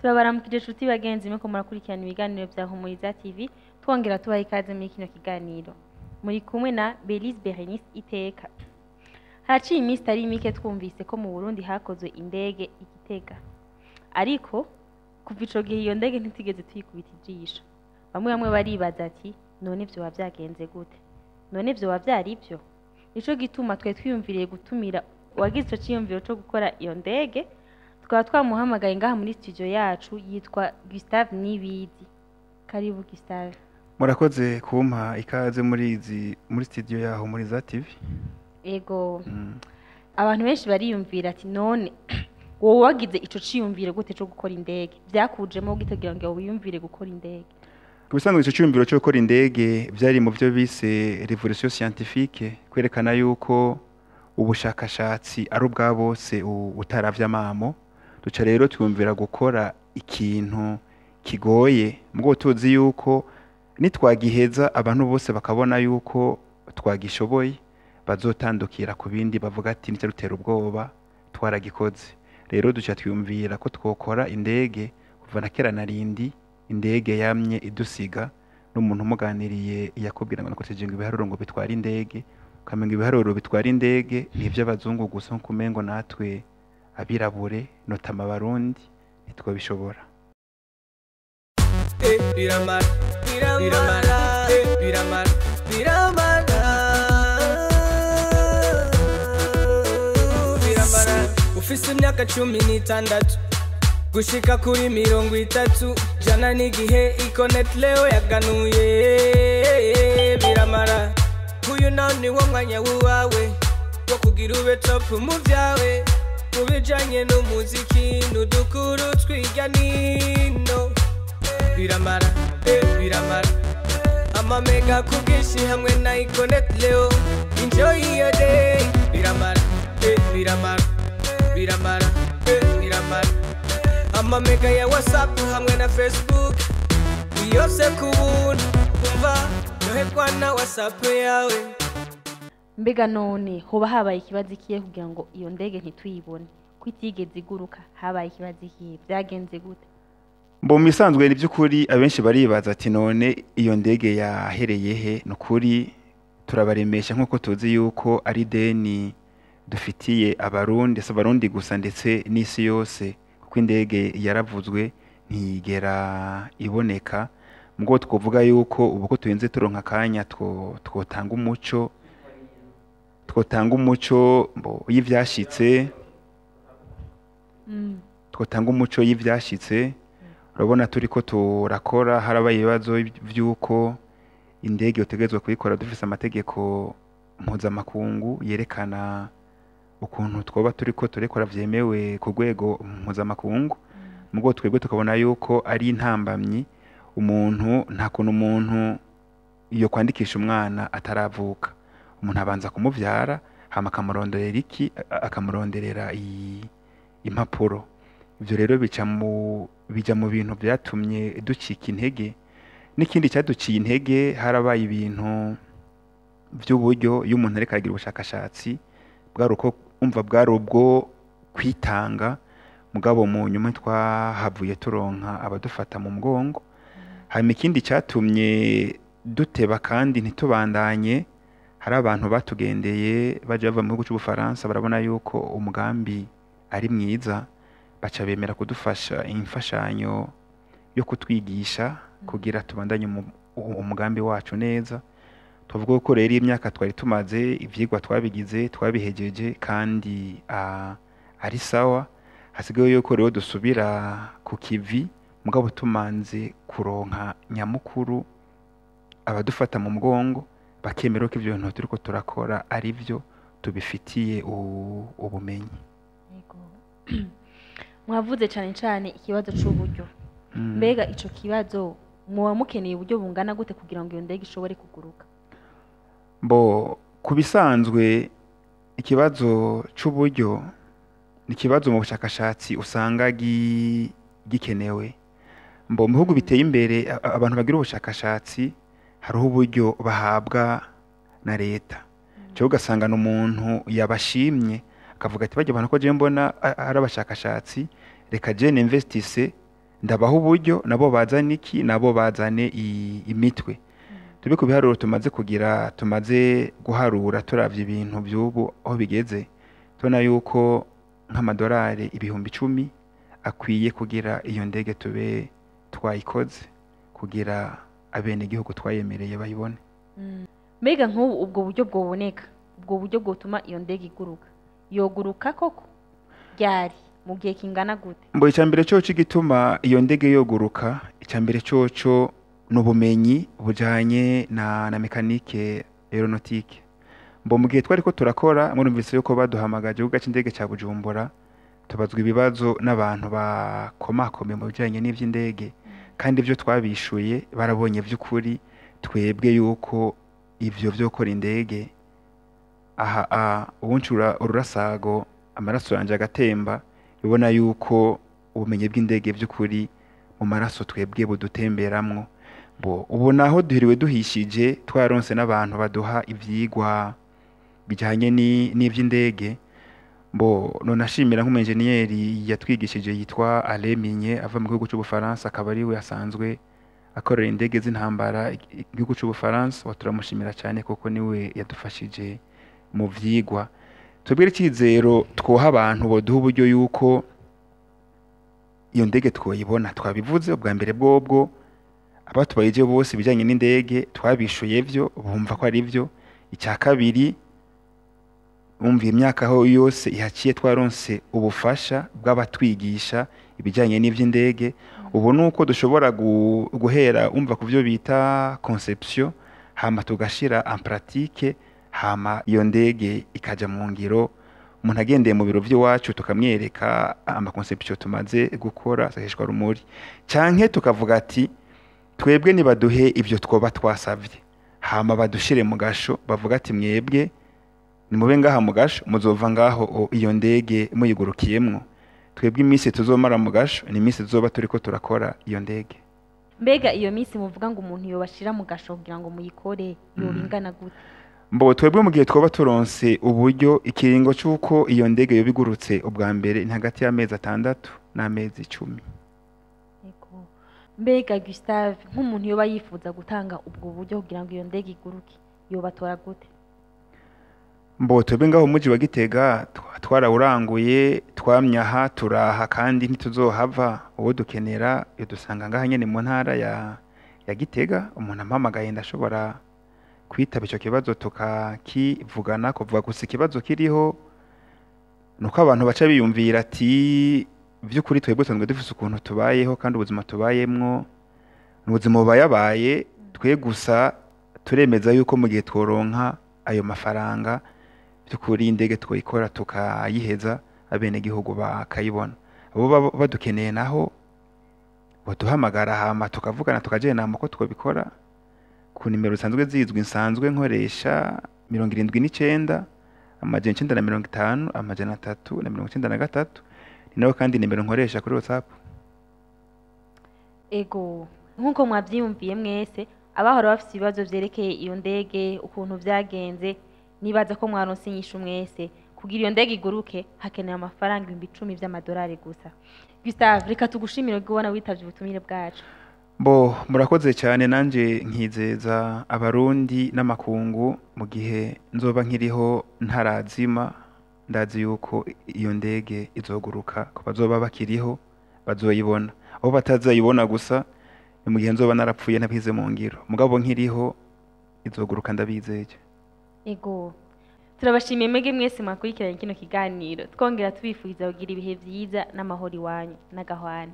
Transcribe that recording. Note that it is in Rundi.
Turabaramukije inshuti bagenzi mwe ko murakurikirana ibiganiro bya Humuriza TV, twongera tubaha ikaze muri kino kiganiro. Muri kumwe na Belize Berenice Iteka. Haraciye iminsi itari mike twumvise ko mu Burundi hakozwe indege i Gitega, ariko kuva ico gihe iyo ndege ntitigeze tuyikubita ijisho. Bamwe bamwe baribaza ati: "None vyoba vyagenze gute? None vyoba vyari ivyo?" Nico gituma twe twiyumviriye gutumira uwagize ico ciyumviro co gukora iyo ndege, tukaba twamuhamagaye ngaha muri studio yacu. Yitwa Gustave Nibizi. Karibu, Gustave. Murakoze kumpa ikaze muri studio ya Humuriza TV. Ego. Abantu benshi bariyumvira ati: "None wowe wagize ico ciyumviro gute co gukora indege? Vyakujemo gute kugira ngo wiyumvire gukora indege?" Ku bisanzwe, ico cyumviro cyo gukora indege byari mu byo bise révolution scientifique, kwerekana yuko ubushakashatsi ari ubwa bose, utaravye amamo. Duca rero twumvira gukora ikintu kigoye, mugabo tuzi yuko nitwagiheza abantu bose bakabona yuko twagishoboye, bazotandukira ku bindi, bavuga ati: "Nicyo rutera ubwoba, twaragikoze." Rero duca twiyumvira ko twokora indege. Kuva na kera na rindi indege yamye idusiga, n'umuntu umuganiriye yakubwira ngo nakoresheje ngo ibiharuro ngo bitwara indege, ukamenga ibiharuro bitwara indege ni iby'abazungu gusa, nkuko umengo natwe abirabure, notamment Abarundi, ntitwabishobora. Biramara, biramara, biramara, biramara, biramara. Ufise imyaka 16 gushika kuri 30, jana n'igihe. Econet leo yaganuye biramara. Uyu nawe ni wo mwanya w'uwawe wo kugira ube top mu vyawe, mu bijanye n'umuziki n'udukuru twirya nino. Biramara, biramara, amamega ku bwinshi hamwe na Econet leo. Enjoy your day. Biramara, biramara, biramara, biramara, amamega ya WhatsApp hamwe na Facebook yose ku buntu. Umva, yoherwa na WhatsApp yawe. Mbega none hoba habaye ikibazo ikihe kugira ngo iyo ndege ntituyibone, ko itigeze iguruka? Habaye ikibazo ikihe? Byagenze gute? Mbo mu bisanzwe, ni by'ukuri, abenshi baribaza ati: "None iyo ndege yahereye he?" Ni ukuri turabaremesha, nk'uko tuzi yuko ari deni dufitiye Abarundi, si Abarundi gusa, ndetse n'isi yose, kuko indege yaravuzwe ntiyigera iboneka. Mubwo twovuga yuko ubu ko turinze turonka akanya, twotanga umuco mbo y'ivyashitse. Twotanga umuco y'ivyashitse. Urabona, turiko turakora, harabaye ibibazo vy'uko indege utegerezwa kuyikora dufise amategeko mpuzamakungu yerekana ukuntu twoba turiko turekora vyemewe ku rwego mpuzamakungu. Mugabo twebwe tukabona yuko ari intambamyi. Umuntu, nta kuntu umuntu iyo kwandikisha umwana ataravuka. Umuntu abanza kumuvyara, hama akamuronderera iki, akamuronderera impapuro. Ivyo rero bica mu bija mu bintu vyatumye ducika intege. N'ikindi cyaduciye intege, harabaye ibintu by'uburyo. Iyo umuntu ariko aragira ubushakashatsi, bwari uko umva, bwari ubwo kwitanga. Mugabo mu nyuma twahavuye turonka abadufata mu mugongo. Hanyuma ikindi cyatumye duteba kandi ntitubandanye, hari abantu batugendeye baje bava mu gihugu cy'Ubufaransa, barabona yuko umugambi ari mwiza, baca bemera kudufasha imfashanyo yo kutwigisha kugira tubandanye umugambi wacu neza. Tuvuga ko rero imyaka twari tumaze, ivyigwa twabigize, twabihejeje, kandi ari sawa. Hasigaye yuko rero dusubira ku kivi, mugabo tumanze kuronka nyamukuru abadufata mu mugongo, bakemera ko ivyo bintu turiko turakora ari byo tubifitiye ubumenyi. Yego. Mwavuze cane cane ikibazo c'uburyo. Mbega ico kibazo, muba mukeneye uburyo bungana gute kugira ngo iyo ndege ishobore kuguruka? Mbo ku bisanzwe, ikibazo c'uburyo ni ikibazo mu bushakashatsi usanga gikenewe. Mbo mu bihugu biteye imbere, abantu bagira ubushakashatsi hariho uburyo bahabwa na leta, cyo ugasanga n'umuntu yabashimye akavuga ati: "Bajya abantu ko je mbona ari abashakashatsi, reka je ninvestisse." Ndabaha uburyo, nabo bazane iki, nabo bazane imitwe. Tube ku biharuro tumaze kugira, tumaze guharura, turavye ibintu by'ubu aho bigeze, tubona yuko nk'amadolari 10,000 akwiye kugira iyo ndege tube twayikoze, kugira abenegihugu twayemereye bayibone. Mbega nk'ubu ubwo buryo bwoboneka, ubwo buryo bwotuma iyo ndege iguruka, yoguruka koko ryari, mu gihe kingana gute? Mbo icambere coco igituma iyo ndege yoguruka, icambere coco n'ubumenyi bujanye na mécanique aéronautique. Mbo mu gihe twariko turakora, murumvise yuko baduhamagaje ku kibuga c'indege ca Bujumbura, tubazwa ibibazo n'abantu bakomakomeye mu bijanye n'ivy'indege, kandi ivyo twabishuye barabonye vy'ukuri twebwe yuko ivyo vyo gukora indege aha uwuncura ururasago amaraso yanje agatemba, ubona yuko ubumenyi bw'indege by'ukuri mu maraso twebwe budutemberamwo. Bo ubu naho duhiriwe duhishije, twaronse n'abantu baduha ivyigwa bijanye n'ivy'indege. Bo nonashimira nk'umu-enjeniyeri yatwigishije yitwa Alain Minye, ava mu gihugu c'Ubufaransa, akaba ariwe asanzwe akorera indege z'intambara igihugu c'Ubufaransa. Wa turamushimira cyane kuko niwe yadufashije mu vyigwa. Twebwe icyizero twoha abantu boduha uburyo yuko iyo ndege twoyibona, twabivuze ubwa mbere bwobwo, abatubayije bose ibijyanye n'indege twabishuye vyo bumva ko ari byo. Icya kabiri, umva imyaka aho yose ihaciye twaronse ubufasha bw'abatwigisha ibijyanye n'iby'indege. Ubu ni uko dushobora guhera umva ku byo bita conception, hama tugashira en pratique, hama iyo ndege ikaja mu ngiro. Umuntu agendeye mu biro by'iwacu tukamwereka amaconception tumaze gukora sahishwa rumuri, canke tukavuga ati twebwe nibaduhe ibyo twoba twasavye, hama badushire mu gasho, bavuga ati mwebwe nimube ngaha mu gasho, muzova ngaho iyo ndege muyigurukiyemwo. Twebwe iminsi tuzomara mu gasho ni iminsi tuzoba turiko turakora iyo ndege. Mbega iyo minsi muvuga ngo umuntu yobashira mu gasho kugira ngo muyikore yoba ingana gute? Mbo twebwe mu gihe twoba turonse uburyo, ikiringo c'uko iyo ndege yoba igurutse ubwa mbere ni hagati y'amezi 6 n'amezi 10. Yego. Mbega Gustave, nk'umuntu yoba yifuza gutanga ubwo buryo kugira ngo iyo ndege iguruke, yobatora gute? Mbo twebwe ngaho mu muji wa Gitega twarawuranguye, twamye aha, turaha kandi ntituzohava. Uwo dukenera yodusanga ngaha nyene mu ntara ya Gitega. Umuntu ampamagaye ndashobora kwitaba ico kibazo tukakivugana. Kuvuga gusa ikibazo kiriho nuko abantu baca biyumvira ati vy'ukuri twebwe dusanzwe dufise ukuntu tubayeho, kandi ubuzima tubayemwo ni ubuzima bubayabaye. Twe gusa turemeza yuko mu gihe tworonka ayo mafaranga, by'ukuri indege twayikora tukayiheza, abenegihugu bakayibona. Abo badukeneye naho baduhamagara, hama tukavugana, tukajana inama uko twabikora ku nimero zisanzwe zizwi nsanzwe nkoresha: 79 950 393. Ni nayo kandi nimero nkoresha kuri WhatsApp. Ego, nk'uko mwavyiyumviye mwese, abahora bafise ibibazo vyerekeye iyo ndege ukuntu vyagenze, nibaza ko mwaronse inyishu mwese. Kugira iyo ndege iguruke hakenewe amafaranga 10,000 vy'amadolari gusa. Gustave, reka tugushimire kubona witavye ubutumire bwacu. Bo murakoze cyane, nanje nkizeza Abarundi n'amakungu, mu gihe nzoba nkiriho ntarazima, ndazi yuko iyo ndege izoguruka, ko bazoba bakiriho bazoyibona. Aho batazayibona gusa ni mu gihe nzoba narapfuye ntabwize mu ngiro, mugabo nkiriho izoguruka, ndabizeye. Ego, turabashimiye mwebwe mwese mwakurikiranye kino kiganiro, twongera tubifuriza kugira ibihe vyiza n'amahoro iwanyu n'agahwane.